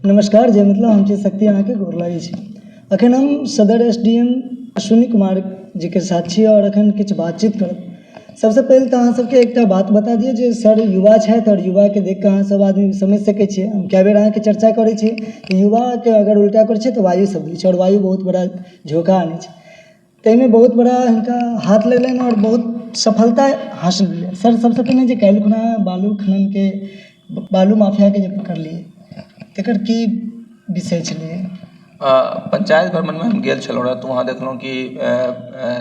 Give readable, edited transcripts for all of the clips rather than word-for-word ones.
नमस्कार, जय मिथिला। हम छी शक्ति, अहाँके गोर लागै छी। अखन हम सदर SDM Ashwini Kumar जीके साथ छी आओर अखन किछु बातचीत करब। सबसँ पहिले तऽ अहाँ सबके एकटा बात बता दिअ जे सर युवा छथि आओर युवाके देख कऽ अहाँ सब आदमी समझि सकै छियै। हम कए बेर अहाँके चर्चा करै छी कि युवाके अगर उल्टा करै छियै तऽ वायु सब दै छै आओर वायु बहुत बड़ा झोंका आनै छै। ताहिमे बहुत बड़ा हिनका हाथ लगलनि आओर बहुत सफलता हासिल भेलै। सर, सबसँ पहिने जे काल्हि खुना बालू खननके, बालू माफियाके जे पकड़लियै, तकर की विषय छलैए? पंचायत भ्रमणमे हम गेल छलहुँ रहऽ, तऽ वहाँ देखलहुँ कि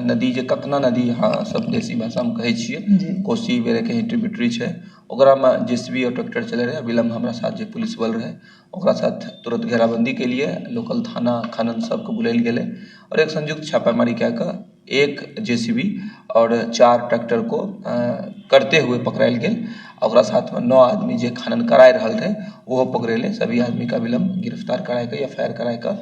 नदी जे कतना नदी अहाँ सब देशी भाषामे कहै छियै, कोसी वगैरहके ट्रिब्यूटरी छै, ओकरामे जे सी बी आओर ट्रैक्टर चलै रहै। अविलम्ब हमरा साथ जे पुलिस बल रहै, ओकरा साथ तुरत घेराबन्दी केलियै। लोकल थाना, खनन सबके बुलायल गेलै आओर एक संयुक्त छापामारी कए कऽ एक जेसीबी आओर 4 ट्रैक्टर को करते हुए पकड़ायल गेल। ओकरा साथमे 9 आदमी जे खनन कराय रहल रहै, ओहो पकड़ेलै। सभी आदमीके अविलम्ब गिरफ्तार कराके, एफआईआर कराके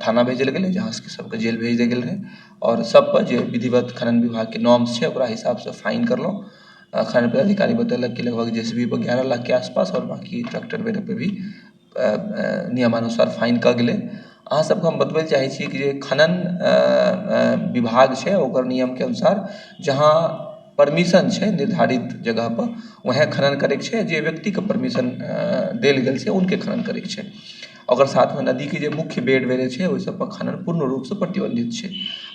थाना भेजल गेलै, जहाँ से सबके जेल भेज देल गेल रहै आओर सब पर जे विधिवत खनन विभागके नॉर्म्स छै, ओकरा हिसाबसँ फाइन करलहुँ। खनन पदाधिकारी बतेलक कि लगभग जेसीबी पर 11 लाख के आसपास आओर बाकी ट्रैक्टर वगैरह पे भी नियमानुसार फाइन कऽ गेलै। अहाँ सबके हम बतबै लए चाहै छी कि जे खनन विभाग छै, ओकर नियमके अनुसार जहाँ परमिशन छै निर्धारित जगह पर, वएह खनन करैके छै। जे व्यक्तिके परमिशन देल गेल छै, उनके खनन करैके छै। ओकर साथमे नदीके जे मुख्य बेड वगैरह छै, ओहि सब पर खनन पूर्ण रूपसँ प्रतिबन्धित छै।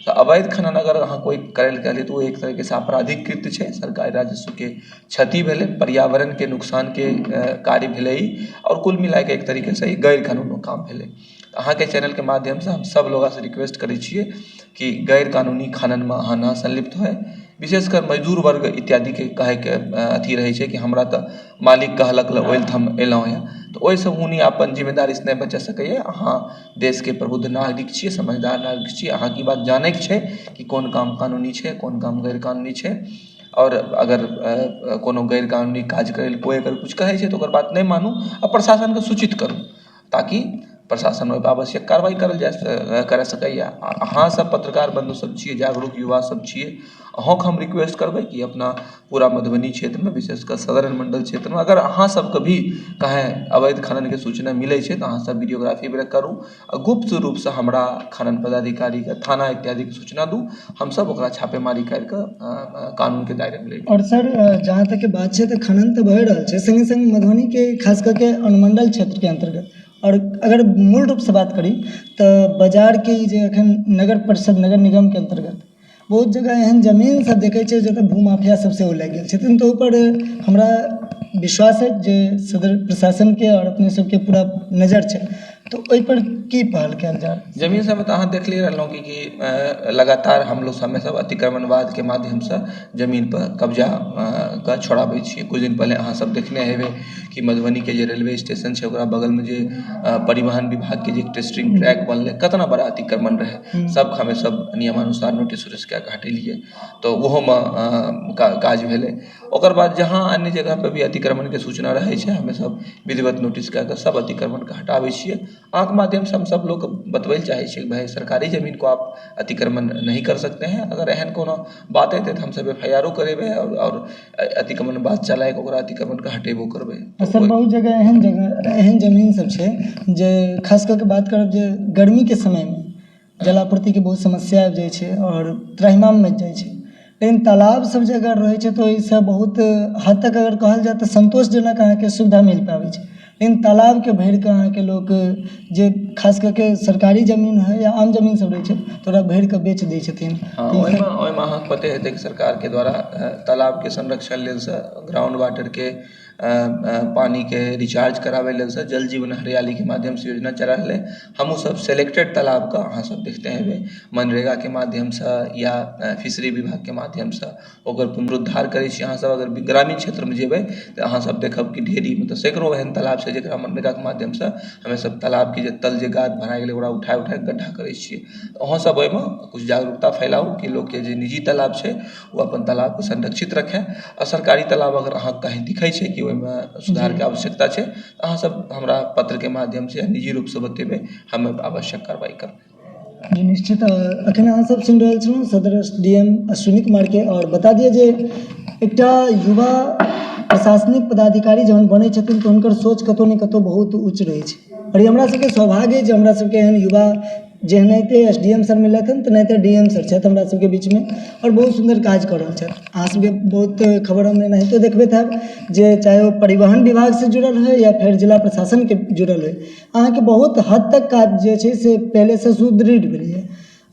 तऽ अवैध खनन अगर अहाँ कोइ करै लए चाहलियै, तऽ ओ एक तरीकेसँ आपराधिक कृत्य छै। सरकारी राजस्वके क्षति भेलै, पर्यावरणके नुकसानके कार्य भेलै ई आओर कुल मिलाके एक तरीकेसँ ई गैर कानूनी काम भेलै। अहाँके चैनलके माध्यमसँ हम सब लोगसँ रिक्वेस्ट करै छियै कि गैर कानूनी खननमे अहाँ न संलिप्त होइ। विशेषकर मजदूर वर्ग इत्यादिके कहैके अथी रहै छै कि हमरा तऽ मालिक कहलक, ओहि लए हम एलहुँ यऽ। तऽ ओहिसँ हुनी अपन जिम्मेदारीसँ नहि बचा सकैए। अहाँ देशके प्रबुद्ध नागरिक छियै, समझदार नागरिक छियै। अहाँके ई बात जानैके छै कि कोन काम कानूनी छै, कोन काम गैर कानूनी छै। आओर अगर कोनो गैर कानूनी काज करै लए कोइ अगर किछु कहै छै, तऽ ओकर बात नहि मानू आ प्रशासनके सूचित करू, ताकि प्रशासन ओहिपर आवश्यक कार्रवाइ करल जा करि सकैए। आ अहाँ सब पत्रकार बन्धु सब छियै, जागरूक युवा सब छियै, अहूँके हम रिक्वेस्ट करबै कि अपना पूरा मधुबनी क्षेत्रमे, विशेष कऽ सदर अनुमंडल क्षेत्रमे, अगर अहाँ सबके भी कहीँ अवैध खननके सूचना मिलै छै, तऽ अहाँ सब वीडियोग्राफी वगैरह करू आ गुप्त रूपसँ हमरा खनन पदाधिकारीके, थाना इत्यादिके सूचना दू। हमसब ओकरा छापेमारी करि कऽ कानूनके दायरामे लेबै। आओर सर, जहाँ तक बात छै, तऽ खनन तऽ भए रहल छै, सङ्गे सङ्ग मधुबनीके खास कऽ के अनुमंडल क्षेत्रके अन्तर्गत आओर अगर मूल रूपसँ बात करी तऽ बाजारके ई जे एखन नगर परिषद, नगर निगमके अन्तर्गत बहुत जगह एहन जमीन सब देखै छियै, जतऽ भूमाफिया सब सेहो लागि गेल छथिन। तऽ ओहिपर हमरा विश्वास अछि जे सदर प्रशासनके आओर अपने सबके पूरा नजर छै, तऽ ओहिपर की पहल कयल जाय? जमीन सबमे तऽ अहाँ देखले रहलहुँ कि लगातार हमलोग समय सब अतिक्रमणवादके माध्यमसँ जमीन पर कब्जा कऽ छोड़ाबै छियै। किछु दिन पहिले अहाँ सब देखने हेबै कि मधुबनीके जे रेलवे स्टेशन छै, ओकरा बगलमे जे परिवहन विभागके जे टेस्टिंग ट्रैक बनलै, कतना बड़ा अतिक्रमण रहै। सब हमे सब नियमानुसार नोटिस उटिस कए कऽ हटेलियै, तऽ ओहोमे काज भेलै। ओकर बाद जहाँ अन्य जगह पर भी अतिक्रमणके सूचना रहै छै, हमे सब विधिवत नोटिस कए कऽ सब अतिक्रमणके हटाबै छियै। अहाँके माध्यमसँ हम सब लोकके बतबै लए चाहै छियै, भाई, सरकारी जमीन को आप अतिक्रमण नहीं कर सकते हैं। अगर एहन कोनो बात हेतै, तऽ हमसब एफआईआरो करेबै आओर अतिक्रमण बात चलाके ओकरा अतिक्रमणके हटेबो करबै। सर, बहुत जगह एहन जगह, एहन जमीन सब छै जे खास कऽ के बात करब जे गर्मीके समयमे जलापूर्तिके बहुत समस्या आबि जाइ छै आओर त्राहिमाम मचि जाइ छै। लेकिन तालाब सब जे अगर रहै छै, तऽ ओहिसँ बहुत हद तक अगर कहल जाय तऽ सन्तोषजनक अहाँके सुविधा मिल पाबै छै। लेकिन तालाबके भरिकऽ अहाँके लोक जे खास कऽ के सरकारी जमीन होइ या आम जमीन सब रहै छै, तऽ ओकरा भरिकऽ बेच दै छथिन। हँ, ओहिमे ओहिमे अहाँके पते हेतै कि सरकारके द्वारा तालाबके संरक्षण लेल से, ग्राउंड वाटरके, पानिके रिचार्ज कराबै लेल से जल जीवन हरियालीके माध्यमसँ योजना चला रहलै। हमहूँ सब सेलेक्टेड तालाबके, अहाँ सब देखते हेबै, मनरेगाके माध्यमसँ या फिशरी विभागके माध्यमसँ ओकर पुनरुद्धार करै छी। अहाँ सब अगर ग्रामीण क्षेत्रमे जेबै, तऽ अहाँ सब देखब कि ढेरी, मतलब सैकड़ो एहन तालाब छै, जकरा मनरेगाके माध्यमसँ हमे सब तालाबके जे तल, जे गाद भरा गेलै, ओकरा उठा उठा कऽ गड्ढा करै छियै। अहूँ सब ओहिमे किछु जागरूकता फैलाउ कि लोकके जे निजी तालाब छै, ओ अपन तालाबके संरक्षित रखै आ सरकारी तालाब अगर अहाँके कहीँ दिखै छै कि ओहिमे सुधारके आवश्यकता छै, तऽ अहाँ सब हमरा पत्रके माध्यमसँ या निजी रूपसँ बतेबै, हम आवश्यक कार्रवाई करबै। जी निश्चित। अखन अहाँ सब सुनि रहल छलहुँ सदर एसडीएम अश्विनी कुमारके। आओर बता दिअ जे एकटा युवा प्रशासनिक पदाधिकारी जहन बनै छथिन, तऽ हुनकर सोच कतहु ने कतहु बहुत उच्च रहै छै। आओर ई हमरा सबके सौभाग्य जे हमरा सबके एहन युवा जेनाहिते एस डी एम सर मिललथि हन तेनाहिते डी एम सर छथि हमरा सबके बीचमे आओर बहुत सुन्दर काज कऽ रहल छथि। अहाँ सबके बहुत खबर हम एनाहिते देखबैत हैब जे चाहे ओ परिवहन विभागसँ जुड़ल होइ या फेर जिला प्रशासनके जुड़ल होइ, अहाँके बहुत हद तक काज जे छै से पहिलेसँ सुदृढ़ भेलैए।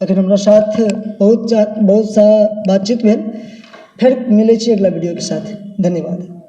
अखन हमरा साथ बहुत बहुत सा बातचीत भेल। फेर मिलै छी अगिला वीडियोके साथ। धन्यवाद।